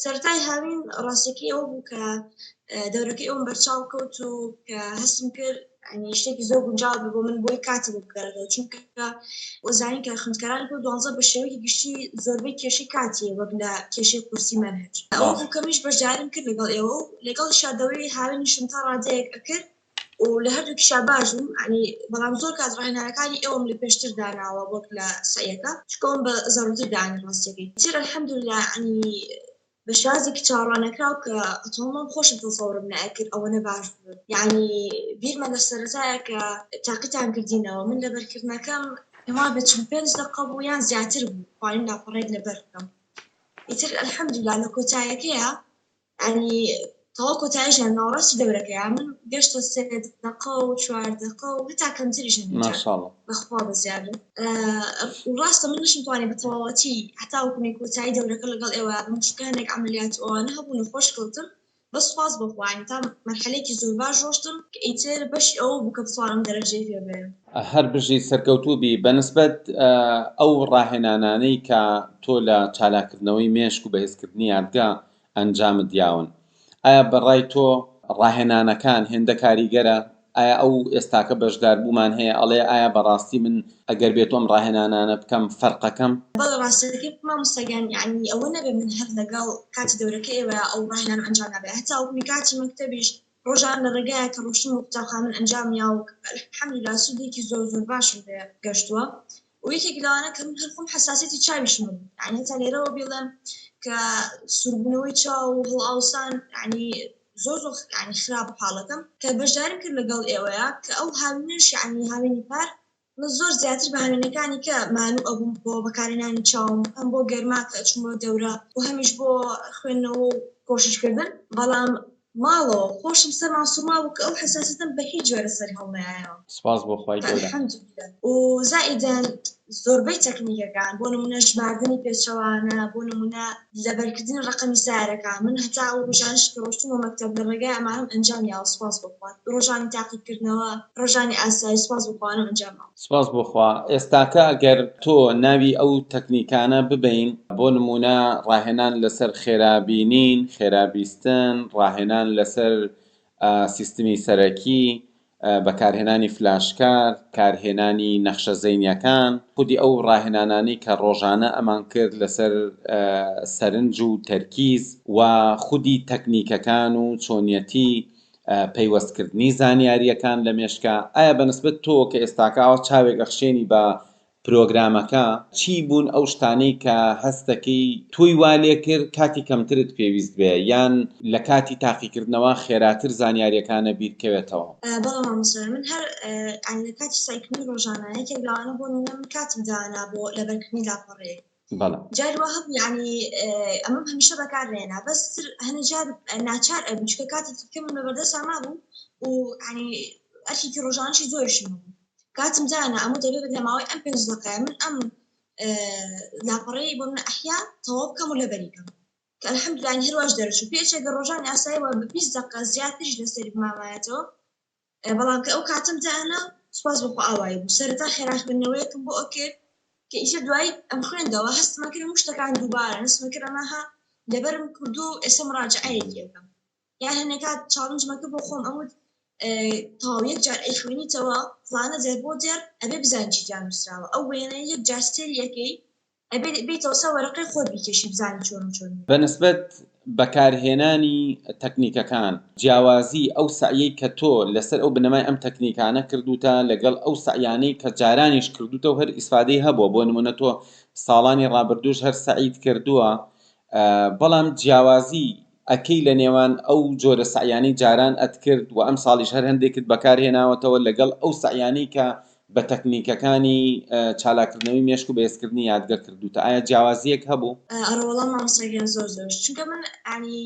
سەرەتای هاوین ڕاستەکەی ئەوە بوو کە دەورەکەی ئەوم بەرچاو کەوت و کە هەستم کرد یعنی شتێکی زۆر گونجاو بوو بۆ من بۆی کاتم بۆ بگەڕێتەوە، چونکە وەزانین کە خوێندکارانی پۆل دوانزە بە شێوەیەکی گشتی زۆربەی کێشەی کاتیە وەک لە کێشەی قورسی مەنهەج. ئەوە بوو کە منیش بەشداریم کرد لەگەڵ ئێوە و لەگەڵیشا دەورەی هاوینیشم تا ڕادەیەک ئەکرد و لە هەردووکیشا باش بووم یعنی، بەڵام زۆر کات ڕاهێنانەکانی ئێوەم لە پێشتر داناوە وەک لە سەعیەکە، چونکە ئەوم بە زەروورتر دانی ڕاستیەکەی. تر الحمدللە یعنی بە شێوازێکی چاوەڕواننەکراو کە ئەتوانم خۆشم تەسەورم نەئەکرد ئەوەنە باش بوو. یعنی بیرمە لە سەرەتایە کە تاقیتان کردینەوە من لەبەرکردنەکەم پێم وابێ 45 دەقە بوو یان زیاتر بوو توانیم لاپەڕەیەک لەبەر بکەم. ئیتر الحمدللە لە کۆتایەکەیا یانی تەواو کۆتاییش نا ناوەڕاستی دەورەکەیا من گەشتە سێ دەقە و چوار دەقە و هەتا کەمتریش هەندێک جار ماشاءاللە. بەخوا بەزیادە ڕاستە من نەشم توانی بە تەواوەتی هەتا وەکو کۆتایی دەورەکە لەگەڵ ئێوە بم چونکە هەندێک عەمەلیات و ئەوانە هەبوو نەخۆش کەوتم بەس سوپاس بۆ خوا یانی تا مەرحەلەیەکی زۆر باش ڕۆشتم کە ئیتر بەشی ئەوە بوو کە بتوانم دەرەجەی پێ بەرم. هەر بژی سەرکەوتوو بی. بەنسبەت ئەو ڕاهێنانانەی کە تۆ لە چالاککردنەوەی مێشک و بەهێزکردنی یادگە ئەنجامت یاون ئایا بەڕای تۆ ڕاهێنانەکان هێندە کاریگەرە؟ ئایا ئەو ئێستاکە بەشداربوومان هەیە ئەڵێ ئایا بەڕاستی من ئەگەر بێتو ئەم ڕاهێنانانە بکەم فەرقەکەم؟ بەڵێ ڕاستەکەی مامۆستا گیان یەعنی ئەوە نەبێ من هەر لەگەڵ کاتی دەورەکەی ئێوەیا ئەو ڕاهێنانەم ئەنجام نابێ هەتا وەکو کاتی مەکتەبیش ڕۆژان لە ڕێگایە کە ڕۆشتم بۆ قوتابخانە من ئەنجام یا و الحمدللە سوودێکی زۆر زۆر باشم پێ گەشتووە و یەکێک لەوانە کە من هەر خۆم حەساسیەتی چاویشم هەبوو یعنی هەتا لێرەوە بیڵێم کە سووربوونەوەی چاو و هەڵئاوسان یعنی زۆر زۆر یعنی خراپ حاڵەکەم کە بەشداریم کرد لەگەڵ ئێوەیە کە ئەو هاوینەش یعنی هاوینی پار من زۆر زیاتر بە هاوینەکانی کە مانوو ئەبووم بۆ بەکارهێنانی چاوم هەم بۆ گەرما کە ئەچوومەوە دەورە و هەمیش بۆ خوێندنەوە و کۆشش کردن بەڵام ماڵەوە خۆشم سەرمان سوڕمابوو کە ئەو حەساسیەتەم بە هیچ جۆرە سەری هەڵنەیایەوە. سوپاس بۆ خوای گەورە. الحمدللە و زائیدەن زۆربەی تەکنیکەکان بۆ نمونە ژماردنی پێچەوانە بۆ نمونە لەبەرکردنی ڕەقەمی سەیارەکان من هەتا ئەو ڕۆژانەش کە ڕۆشتومە مەکتەب لە ڕێگای ئەمانەم ئەنجام یاوە سوپاس بۆ خوا ڕۆژانی تاقیکردنەوە ڕۆژانی ئاسایی سوپاس بۆ خوا ئەوانەم ئەنجام ماوە. سوپاس بۆ خوا ئێستاکە ئەگەر تۆ ناوی ئەو تەکنیکانە ببەین بۆ نمونە ڕاهێنان لەسەر خێرا بینین، خێرا بیستن، ڕاهێنان لەسەر سیستمی سەرەکی، بەکارهێنانی فلاشکارت، کارهێنانی نەخشە زەینیەکان، خودی ئەو ڕاهێنانانەی کە ڕۆژانە ئەمان کرد لەسەر سەرنج و تەرکیز و خودی تەکنیکەکان و چۆنیەتی پەیوەستکردنی زانیارییەکان لە مێشکا، ئایا بە نسبەت تۆ کە ئێستاکە ئاوا چاوێک ئەخشێنی بە پرۆگرامەکە، چی بوون ئەو شتانەی کە هەست دەکەی تۆی وا لێ کرد کاتی کەمترت پێویست بێ یان لە کاتی تاقیکردنەوە خێراتر زانیارییەکانە بیر کەوێتەوە؟ بەڵێ مامۆستا من هەر یانی لە کاتی سەعیکردنی ڕۆژانە یەکێک لەوانە بۆ نمونە من کاتم دانا بۆ لەبەرکردنی لاپەڕەیەک بەڵێ. جاری وا هەبوو یانی ئەمەم هەمیشە بەکار نەهێنا بەس تر هەنێ جار ناچار ئەبووم چونکە کاتێکی کەمم لەبەردەستا مابوو و یانی ئەرکێکی ڕۆژانەشی زۆریشم هەبوو کاتم دانا ئەمە دەبێت لە ماوەی ئەم پێنج دەقەیە من ئەم لاپەڕەی بۆ من ئەحیا تەواو بکەم و لەبەری کەم کە الحمدلله هەر واش دەرچوو پێچێک گەر ڕۆژانی ئاسایی وە بە 20 دەقە زیاتریش لەسەری بمامایەتەوە بەڵام کە ئەو کاتم دانا سوپاس بۆ خوا ئاوایی بوو سەرەتا خێرا خوێندنەوەیەکم بۆ ئەکرد کە ئیتر دوایی ئەم خوێندەوە هەستمە کرد هەموو شتەکان دووبارە هەستمە کرد ئەمە ها لەبەرم کردو ئێستا مراجعەیەکی ئەکەم یان هەنێک کات challenge م ئەکرد بۆ خۆم ئەموت تەواو یەک جار ئەیخوێنیتەوە فڵانە دێر بۆ دێر ئەبێ بزانی چی تیا نووسراوە ئەو وێنەیە یەک جار سەیری ئەکەی ئەبێ بێیتەوە سەر وەرەقەی خۆت بیکێشی بزانی چۆن و چۆن نییە. بە نسبەت بەکارهێنانی تەکنیکەکان، جیاوازی ئەو سەعیەی کە تۆ لەسەر ئەو بنەمای ئەم تەکنیکانە کردووتە لەگەڵ ئەو سەعیانەی کە جارانیش کردووتە و هەر ئیسفادەی هەبووە، بۆ نموونە تۆ ساڵانی ڕابردووش هەر سەعیت کردووە، بەڵام جیاوازی ئەکەی لە نێوان ئەو جۆرە سەعیانەی جاران ئەتکرد و ئەمساڵیش هەر هەندێکت بەکار هێناوەتەوە لەگەڵ ئەو سەعیانەی کە بە تەکنیکەکانی چالاککردنەوەی مێشک و بەهێزکردنی یادگە کردووتە ئایا جیاوازییەک هەبوو؟ ئەرەوەڵا مامۆستا گیان زۆر زۆر چونکە من یانی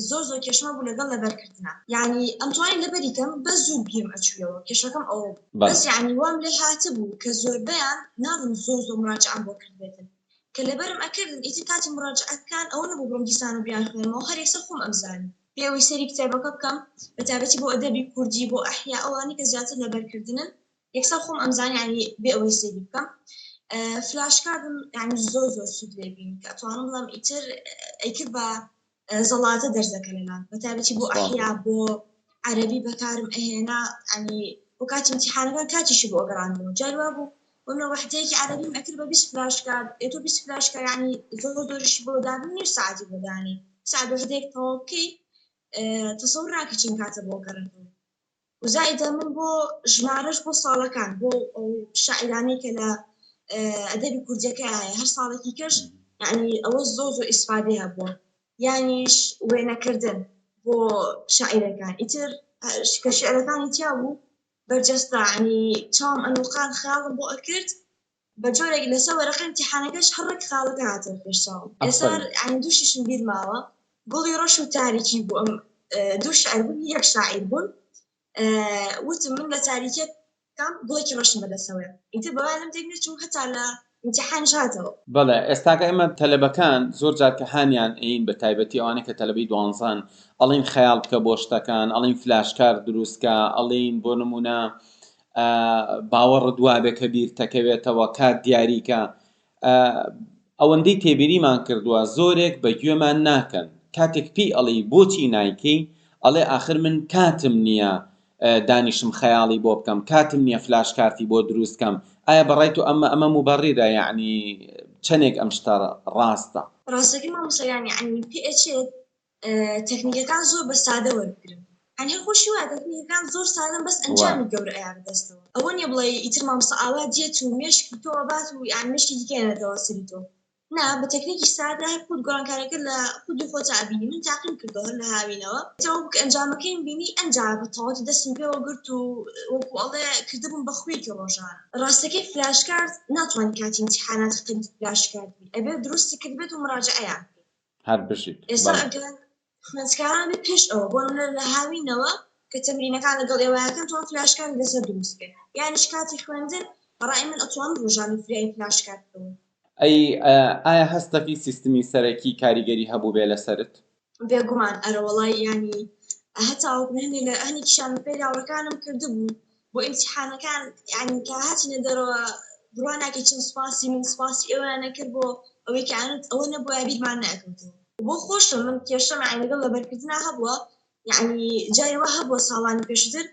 زۆر زۆر کێشەم هەبوو لەگەڵ لەبەرکردنا یانی ئەمتوانی لەبەری کەم بەس زوو بیرم ئەچوویەوە کێشەکەم ئەوە بوو بەس یانی وام لێ هاتبوو کە زۆربەیان ناڵێم زۆر زۆر مراجعەم بۆ کردبێتن کە لەبەرم ئەکردن ئیتر کاتی مراجعەکان ئەوە نەبوو بڕۆم دیسان و بیانخوێنمەوە هەر یەکسەر خۆم ئەمزانی بێ ئەوەی سەیری کتێبەکە بکەم بەتایبەتی بۆ ئەدەبی کوردی بۆ ئەحیا ئەوانەی کە زیاتر لەبەرکردنن یەکسەر خۆم ئەمزانی یانی بێ ئەوەی سەیری بکەم فلاش کاردم یانی زۆر زۆر سوود لێ بینی کە ئەتوانم بڵێم ئیتر ئەیکرد بە. زەڵاتە دەرزەکە لەلام بە تایبەتی بۆ ئەحیا بۆ عەرەبی بەکارم ئەهێنا ینی بۆ کاتی امتحانەکان کاتیشی بۆ ئەگەڕاندمەوە جاری وا بوو بۆ منە وەحدەیەکی عەرەبیم ئەکرد بە 20 فلاش کارت ئێ تۆ 20 فلاش کارت یعنی زۆر زۆریشی بۆ دابنی نیو سەعاتی بۆ دانی سەعات وەحدەیەک تەواو بکەی تەسەور ناکەی چەند کاتە بۆ گەڕێتەوە و زائیدە من بۆ ژمارەش بۆ ساڵەکان بۆ ئەو شاعیرانەی کە لە ئەدەبی کوردیەکە هەیە هەر ساڵێکی کەش یعنی ئەوە زۆر زۆر ئیسفادەی هەبووە یانیش وێنەکردن بۆ شاعیرەکان ئیتر کە شعرەکانی تیا بوو بەرجەستە ینی چاوم ئەنوقان خەیاڵم بۆ ئەکرد بە جۆرێک لەسەر وەرەقەی ئیمتیحانەکەش هەر ڕێک خاڵەکە هاتەوە پێش چاوم ئێستا ئەفەرین. یانی دوو شتیشم بیر ماوە گوڵی ڕەش و تاریکی بوو ئەم دوو شعر بوون یەک شاعیر بوون وتم من لە تاریکیەکەم گوڵێکی ڕەشم بەدەستەوەیە ئیتر بەوایانم تێک نەچوو هەتا لە ئیمتیحانیش هاتەوە. بەڵێ ئێستاکە ئێمە تەلەبەکان زۆر جار کە هانیان ئەیین بە تایبەتی ئەوانەی کە تەلەبەی دوانزەن ئەڵێین خەیاڵ بکە بۆ شتەکان ئەڵێین فلاش کارت دروست کە ئەڵێین بۆ نموونە باوەڕت وابێ کە بیرتەکەوێتەوە کات دیاریکە ئەوەندەی تێبینیمان کردووە زۆرێک بە گوێمان ناکەن کاتێک پێی ئەڵێی بۆچی نایکەی ئەڵێ ئاخر من کاتم نییە دانیشم خەیاڵی بۆ بکەم کاتم نییە فلاش کارتی بۆ دروست کەم ئایا بەڕای تۆ ئەمە ئەمە موبەڕیرە یەعنی چەنێک ئەم شتە ڕاستە؟ ڕاستەکەی مامۆستا گیان یەعنی پێ ئەچێت تەکنیکەکان زۆر بە سادە وەربگرن یانی هەر خۆشی وایە تەکنیکەکان زۆر سادەن بەس ئەنجامی گەورە ئەیا بەدەستەوە ئەوە نییە بڵێ ئیتر مامۆستا ئاوا دێت و مێشکی تۆ ئەبات و یان مێشکی دیکە ئەنێتەوە سەری تۆ نا بە تەکنیکی سادە هەر خۆت گۆڕانکاریەکە لە خودی خۆتا ئەبینی من تاقیم کردەوە هەر لە هاوینەوە ئیتر ئەوە بوو کە ئەنجامەکەیم بینی ئەنجا بە تەواوەتی دەستم پێوە گرت و وەکو ئەڵێ کردبووم بە خوویەکی ڕۆژانە ڕاستەکەی فلاش کارت ناتوانی کاتی ئیمتیحانات خەریکی فلاش کارت بی ئەبێ دروستی کردبێت و مراجەعەیان بکەی هەر بژیت ئێستا بەڵێ. ئەگەر خوێندکاران بێ پێش ئەوە بۆ نمونە لە هاوینەوە کە تەمرینەکان لەگەڵ ئێوەیەکەن توان فلاشکارت لەسەر دروست بکەن یانیش کاتی خوێندن بەڕای من ئەتوانن ڕۆژانە فریای فلاشکارت بکەون. ئەی ئایا هەست دەکەی سیستمی سەرەکی کاریگەری هەبووبێ لەسەرت؟ بێگومان ئەرەوەڵای یانی هەتاوەکو هەنێ لە هەنێکیشیان بەپێی هاوڕێکانم کردبوو بۆ ئیمتیحانەکان یانی کە هاتینە دەرەوە بڕوا ناکەی چەند سوپاسی من سوپاسی ئێوەیان ئەکرد بۆ ئەوەی کە ئەنوت ئەوە نەبوایە بیرمان نەئەکەوتەوە بۆ خۆشم من کێشەم یانی لەگەڵ لەبەرکردنا هەبووە یانی جاری وا هەبووە ساڵانی پێشووتر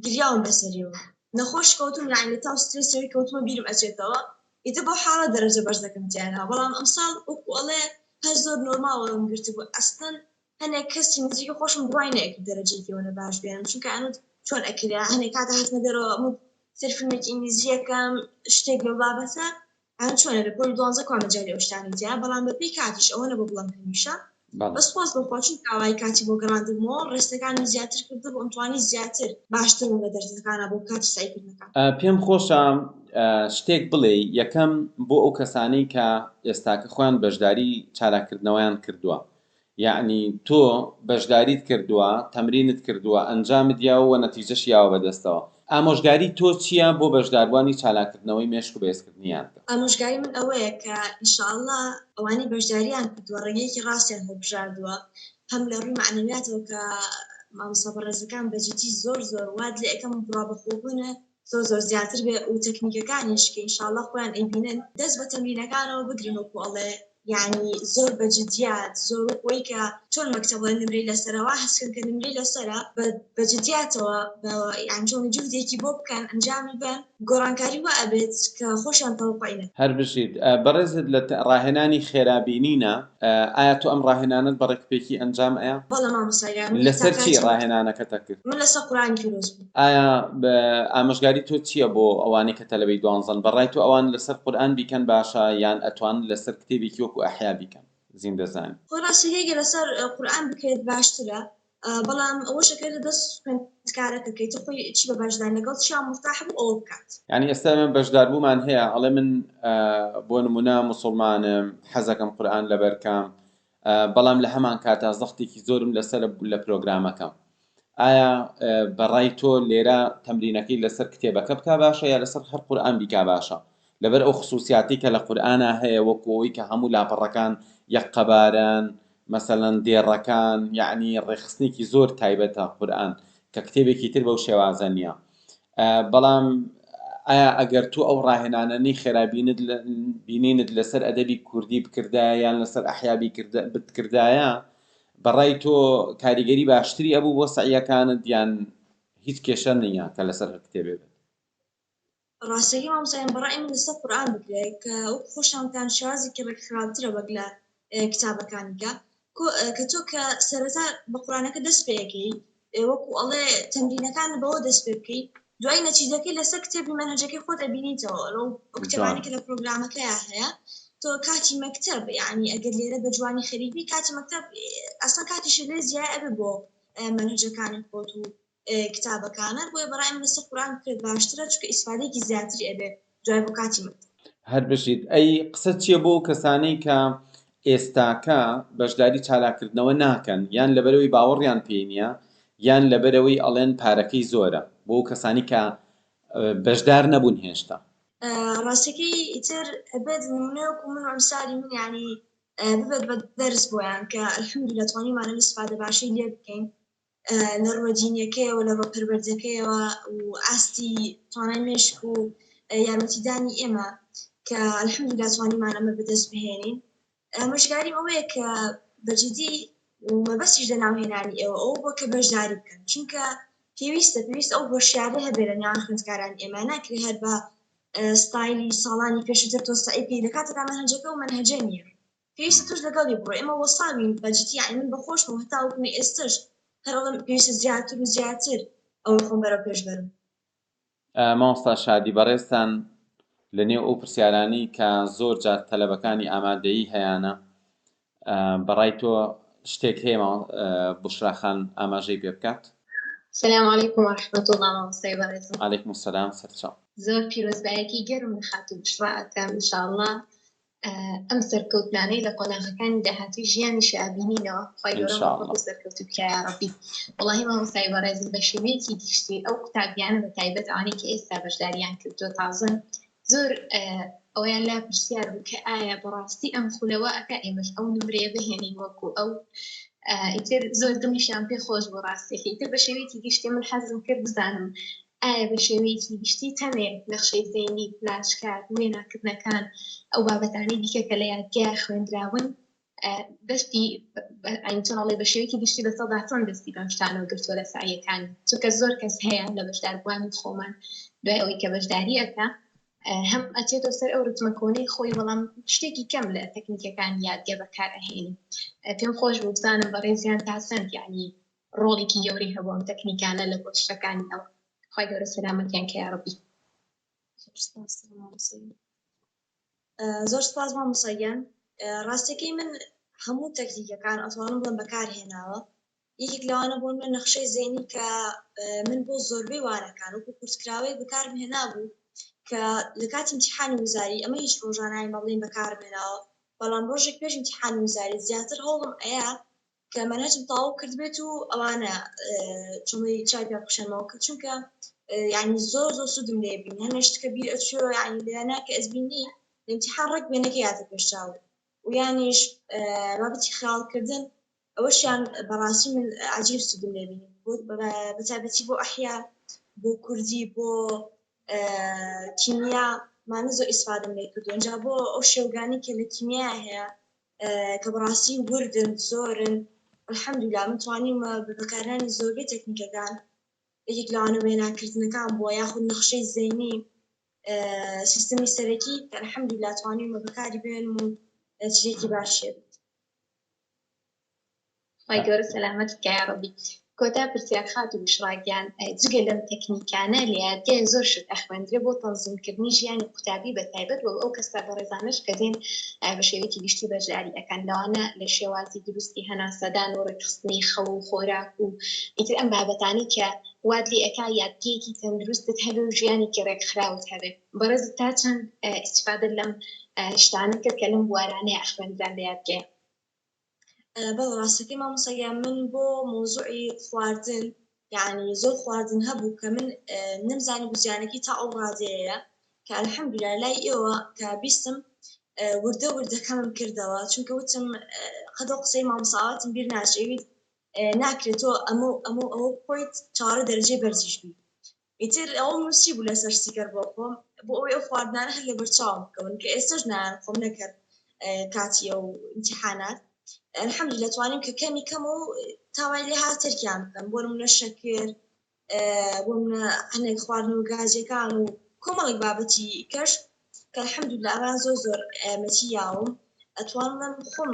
گریاوم بەسەریەوە نەخۆش کەوتوم یانی لە تاو سترێسەوەی کەوتمە بیرم ئەچێتەوە ئیتر بەو حاڵە دەرەجە بەرزەکەم تیانا بەڵام ئەمساڵ وەکو ئەڵێ هەر زۆر نۆرماڵ وەرم گرتبوو ئەسڵەن هەنێک کەسی نزیکی خۆشم بڕوای نەئەکرد دەرەجەیەکی ئەوەنە باش بێنم چونکە ئەنوت چۆن ئەکرێ هەنێک کاتە هاتمە دەرەوە ئەموت سەیر فیلمێکی ئینگلیزی ئەکەم شتێک لەو بابەتە ئەم چۆنە لە پۆلی دوانزە کوا مەجالی ئەو شتانەی تیا بەڵام بەپێی کاتیش ئەوە نەبوو بڵێم هەمیشە بەڵێ. بەس سوپاس بۆ خوا چونکە ئاوایی کاتی بۆ گەڕاندبوومەوە ڕێستەکانم زیاتر کردبوو ئەمتوانی زیاتر باشتر بم لە دەرسەکانا بۆ کاتی سەعیکردنەکان. پێم خۆشە شتێک بڵێی یەکەم بۆ ئەو کەسانەی کە ئێستاکە خۆیان بەشداری چالاککردنەوەیان کردووە یەعنی تۆ بەشداریت کردووە، تەمرینت کردووە، ئەنجامت یاوە وە نەتیجەشی یاوە بەدەستەوە. ئامۆژگاری تۆ چییە بۆ بەشداربووانی چالاککردنەوەی مێشک و بەهێزکردنی یادگە؟ ئامۆژگاری من ئەوەیە کە ان شاء اللە ئەوانەی بەشداریان کردووە ڕێگەیەکی ڕاستیان هەڵبژاردووە هەم لە ڕووی مەعنەویاتەوە کە مامۆستا بەڕێزەکان بە جدی زۆر زۆر وات لێ ئەکەم بڕوا بەخۆبوونە زۆر زۆر زیاتر بێ و تەکنیکەکانیش کە ان شاء اللە خۆیان ئەیبینن دەست بە تەمرینەکانەوە بگرن وەکو ئەڵێ یانی زۆر بە جدیات زۆر وەکو ئەوەی کە چۆن مەکتەب ئەڵێ نمرەی لەسەرە وا هەست کەن کە نمرەی لەسەرە بە بە جدیاتەوە بە یانی چۆن جوهدێکی بۆ بکەن ئەنجامی بەن گۆڕانکاری وا ئەبێت کە خۆشیان تەوەقوعی نەکەن. هەر بژیت. بەڕێزت لە ڕاهێنانی خێرا بینینە ئایا تۆ ئەم ڕاهێنانەت بە ڕێکوپێکی ئەنجام ئەیا؟ بەڵێ مامۆستا گیان من لەسەر هەتا چی کاتی ڕاهێنانەکەت ئەکرد؟ من لەسەر قورئانی پیرۆز بوو. ئایا ئامۆژگاری تۆ چییە بۆ ئەوانەی کە تەلەبەی دوانزەن؟ بەڕای تۆ ئەوان لەسەر قورئان بیکەن باشە یان ئەتوانن لەسەر کتێبێکی وەکو ئەحیا بیکەن؟ زیندەزانی. خۆ ڕاستەکەی گەر لەسەر قورئان بکرێت باشترە بەڵام ئەوەش ئەکەوێتە دەست خوێندکارەکە کە ئیتر خۆی چی بە باش دانی لەگەڵ چیا مورتاح بوو ئەوە بکات. یانی ئێستا ئێمە بەشداربوومان هەیە ئەڵێ من بۆ نموونە موسوڵمانم حەزەکەم قورئان لەبەر کەم بەڵام لە هەمان کاتا زەختێکی زۆرم لەسەرە لە پرۆگرامەکەم ئایا بەڕای تۆ لێرە تەمرینەکەی لەسەر کتێبەکە بکا باشە یا لەسەر هەر قورئان بیکا باشە لەبەر ئەو خسوسیاتی کە لە قورئانا هەیە وەکو ئەوەی کە هەموو لاپەڕەکان یەک قەبارەن مەسەلەن دێڕەکان یەعنی ڕێکخستنێکی زۆر تایبەتە قورئان کە کتێبێکی تر بەو شێوازە نییە بەڵام ئایا ئەگەر تۆ ئەو ڕاهێنانەنی خێرا بینت بینینت لەسەر ئەدەبی کوردی بکردایە یان لەسەر ئەحیا بتکردایە. بەڕای تۆ کاریگەری باشتری ئەبوو بۆ سەعیەکانت یان هیچ کێشە نییە کە لەسەر هەر کتێبێ بێت؟ ڕاستەکەی مامۆستا گیان بەڕای من لەسەر قورئان بکرێ کە وەکو خۆشتان وتان شێوازێکی ڕێکخراوترە وەک لە کتابەکانی کە کە تۆ کە سەرەتا بە قورئانەکە دەست پێ ئەکەی وەکو ئەڵێ تەمرینەکان بەوە دەست پێ بکەی دوای نەتیجەکەی لەسەر کتێبی مەنهەجەکەی خۆت ئەبینیتەوە لەو ئەو جوان کتێبانەی کە لە پرۆگرامەکەیا هەیە تۆ کاتی مەکتەب یعنی ئەگەر لێرە بە جوانی خەریک بی کاتی مەکتەب ئەسڵەن کاتیشت لێ زیای ئەبێ بۆ مەنهەجەکانی خۆت و کتابەکانە بۆیە بەڕای من لەسەر قورئان بکرێت باشترە چونکە ئیسفادەیەکی زیاتری ئەبێ دوای بۆ کاتی مەکتەب. هەر بژیت. ئەی قسەت چیە بۆ ئەو کەسانەی کە ئێستاکە بەشداری چالاککردنەوە ناکەن یان لەبەرئەوەی باوەڕیان پێی نیە یان لەبەرئەوەی ئەڵێن پارەکەی زۆرە بۆ ئەو کەسانی کە بەشدار نەبوون هێشتا؟ ڕاستەکەی ئیتر ئەبێت نمونە وەکو من و ئەمسالی من یانی ببێت بە دەرس بۆیان کە الحمدللە توانیومانە ئەم ئیسفادە باشەی لێ بکەین لە ڕووە دینیەکەیەوە لە ڕووە پەروەردەکەیەوە و ئاستی توانای مێشک و یارمەتیدانی ئێمە کە الحمدللە توانیمان ئەمە بەدەست بهێنین ئامۆژگاریم ئەوەیە کە بەجدی و مەبەستیش لە ناوهێنانی ئێوە ئەوە بووە کە بەشداری بکەن چونکە پێویستە پێویست ئەو هۆشیاری هەبێ لە نێوان خوێندکارانی ئێمە ناکرێ هەر بە ستایلی ساڵانی پێشووتر تۆ سەعی بکەی لە کاتێکا مەنهەجەکە و مەنهەجە نییە پێویستە تۆش لەگەڵی بڕۆی ئێمە وەستاوین بە جدی یانی من بەخۆشم و هەتاوەکو ئێستەش هەر ئەڵێم پێویستە زیاتر و زیاتر ئەوەی خۆم بەرەو پێش بەرم. مامۆستا شادی بەڕێزتان لە نێو ئەو پرسیارانەی کە زۆر جار تەلەبەکانی ئامادەیی هەیانە بەڕای تۆ شتێک هەیە بوشرا خان ئاماژەی پێ بکات؟ سلام علیکم و رحمة اللە مامۆستای بەڕێزم. علیکم السلام سەرچاو. زۆر پیرۆزبایەکی گەرم لە خاتوو بوشڕا ئەکەم ان شاء اللە ئەم سەرکەوتنانەی لە قۆناغەکانی داهاتووی ژیانیشی ئابینینەوە خوای گەورە موفەق و سەرکەوتوو بکا یاڕەبی وەڵاهی مامۆستای بەڕێزم بە شێوەیەکی گشتی ئەو قوتابیانە بە تایبەت ئەوانەی کە ئێستا بەشداریان کردووە تازەن زۆر ئەوەیان لا پرسیار بوو کە ئایا بەڕاستی ئەم خولەوە ئەکا ئێمەش ئەو نمرەیە بهێنین وەکو ئەو ئیتر زۆر دڵیشیان پێ خۆش بوو ڕاستیەکەی ئیتر بە شێوەیەکی گشتی من حەزم کرد بزانم ئایا بە شێوەیەکی گشتی تەنێ نەخشەی زەینی، فلاشکارت، وێناکردنەکان، ئەو بابەتانەی دیکە کە لە یادگەیا خوێندراون، دەستی ئەین چۆن ئەڵێ بە شێوەیەکی گشتی لە سەدا چەند دەستی بەم شتانەوە گرتووە لە سەعیەکانی؟ چونکە زۆر کەس هەیە لە بەشداربووانی خۆمان دوای ئەوەی کە بەشداری ئەکا هەم ئەچێتەوە سەر ئەو ڕتمە کۆنەی خۆی بەڵام شتێکی کەم لە تەکنیکەکانی یادگە بەکار ئەهێنی. پێم خۆش بوو بزانم بەڕێزیان تا چەند یعنی ڕۆڵێکی گەورەی هەبوو ئەم تەکنیکانە لە کۆششەکانی ئەو. خوای گەورە سەلامەتیان کە یاڕەبی. زۆر سپاس مامۆستا گیان. زۆر سپاس مامۆستا گیان ڕاستەکەی من هەموو تەکنیکەکان ئەتوانم بڵێم بەکار هێناوە یەکێک لەوانە بۆ من نەخشەی زەینی کە من بۆ زۆربەی وانەکان وەکو کورتکراوەیەک بەکارم هێنابوو کە لە کاتی امتحانی وزاری ئەمە هیچ ڕۆژانای مەڵین بەکارم هێناوە بەڵام ڕۆژێک پێش امتحانی وزاری زیاتر هەوڵم ئەیا کە مەنهەجم تەواو کردبێت و ئەوانە چۆنی چای پێ بخشێنمەوە کە چونکە یعنی زۆر زۆر سوودم لێ بینی هەنێ شت کە بیر ئەچیەوە یعنی لێیانە کە ئەزبینی لە ئیمتیحان ڕێک وێنەکە یاتە پێش چاو و یانیش بابەتی خەیاڵکردن ئەوەشیان بەڕاستی من عجیب سوودم لێ بینی بە تایبەتی بۆ ئەحیا بۆ کوردی بۆ کیمیا مانە زۆر ئیسفادەم لێ کردو ئینجا بۆ ئەو شێوگانی کە لە کیمیا هەیە کە بەڕاستی وردن زۆرن الحمدللە من توانیومە بە بەکارهێنانی زۆربەی تەکنیکەکان یەکێک لەوانە وێناکردنەکان بووە یاخود نەخشەی زەینی سیستەمی سەرەکی کە الحمدللە توانیومە بەکاری بێنم و نەتیجەیەکی باشی هەبێت. خوای گەورە سەلامەتت کا یاڕەبی. کۆتا پرسیار خاتوو بوشڕا گیان جگە لەم تەکنیکانە لە یادگای زۆر شت ئەخوێندرێ بۆ تەنزیمکردنی ژیانی قوتابی بە تایبەت وە ئەو کەسە بەڕێزانەش کە دێن بە شێوەیەکی گشتی بەشداری ئەکەن لەوانە لە شێوازی دروستی هەناسەدان و ڕێکخستنی خەو و خۆراک و ئیتر ئەم بابەتانەی کە وات لێ ئەکا یادگەیەکی تەندروستت هەبێ و ژیانێکی ڕێکخراوت هەبێ بەڕێزت تا چەند ئیستیفادەت لەم شتانە کرد کە لەم بوارانەیە ئەخوێندران لە یادگەیە؟ بەڵێ ڕاستەکەی مامۆستا گیان من بۆ مەوزوعی خواردن یعنی زۆر خواردن هەبوو کە من نەمزانی بوو زیانەکەی تا ئەو ڕادەیەیە کە الحمدللە لای ئێوە کە بیستم وردە وردە کەمم کردەوە چونکە وتم قەت ئەو قسەی مامۆستا ئاواتم بیر ناچێت ناکرێت تۆ ئەمە و ئەمە و ئەوە بخۆیت چاوەڕێ دەرەجەی بەرزیش بی ئیتر ئەوەم نووسی بوو لەسەر ستیکەر بۆ خۆم بۆ ئەوەی ئەو خواردنانە هەر لەبەرچاوم بکەون کە ئێستەش نایان خۆم نەکەر کاتی ئەو ئیمتیحانات. الحمدللە توانیم کە کەمی کەم و تاوای لێ هات تەرکیان بکەم بۆ نمونە شەکر بۆ نمونە هەندێک خواردن و گازیەکان و کۆمەڵێک بابەتی کەش کە الحمدللە ئەوان زۆر زۆر یارمەتی یاوم ئەتوانم خۆم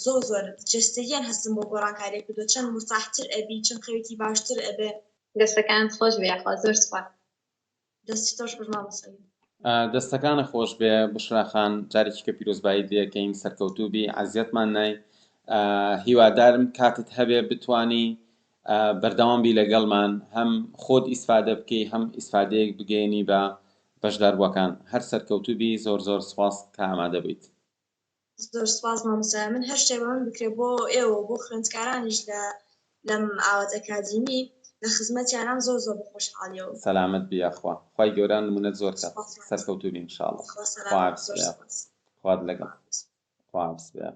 زۆر زۆر جەستەییان هەستم بۆ گۆڕانکاریە کردووە چەند مرتاحتر ئەبی چەند خەوێکی باشتر ئەبێ. دەستەکانت خۆش بێ یاخوا زۆر سوپاس. دەستی تۆش خۆش مامۆستا گیان. دەستەکانت خۆش بێ بوشرا خان جارێکی کە پیرۆزباییت لێ ئەکەین سەرکەوتوو بی عەزیەتمان نای هیوادارم کاتت هەبێ بتوانی بەردەوام بی لەگەڵمان هەم خۆت ئیسفادە بکەی هەم ئیسفادەیەک بگەیەنی بە بەشداربووەکان هەر سەرکەوتوو بی زۆر زۆر سوپاس کە ئامادە بوویت. زۆر سوپاس مامۆستا من هەر شتێک بە من بکرێ بۆ ئێوە و بۆ خوێندکارانیش لە لەم ئاوات ئەکادیمی لە خزمەتیانام زۆر زۆر بە خۆشحاڵیەوە. سەلامەت بی یاخوا خوای گەورە نمونەت زۆر کات سوپاس مامۆستا سەرکەوتوو بی ان شاء اللە خوا خوا سەلامەت حافظ زۆر بێ سوپاس خوات لەگەڵ خوا حافظ. خوا حافظ بێ.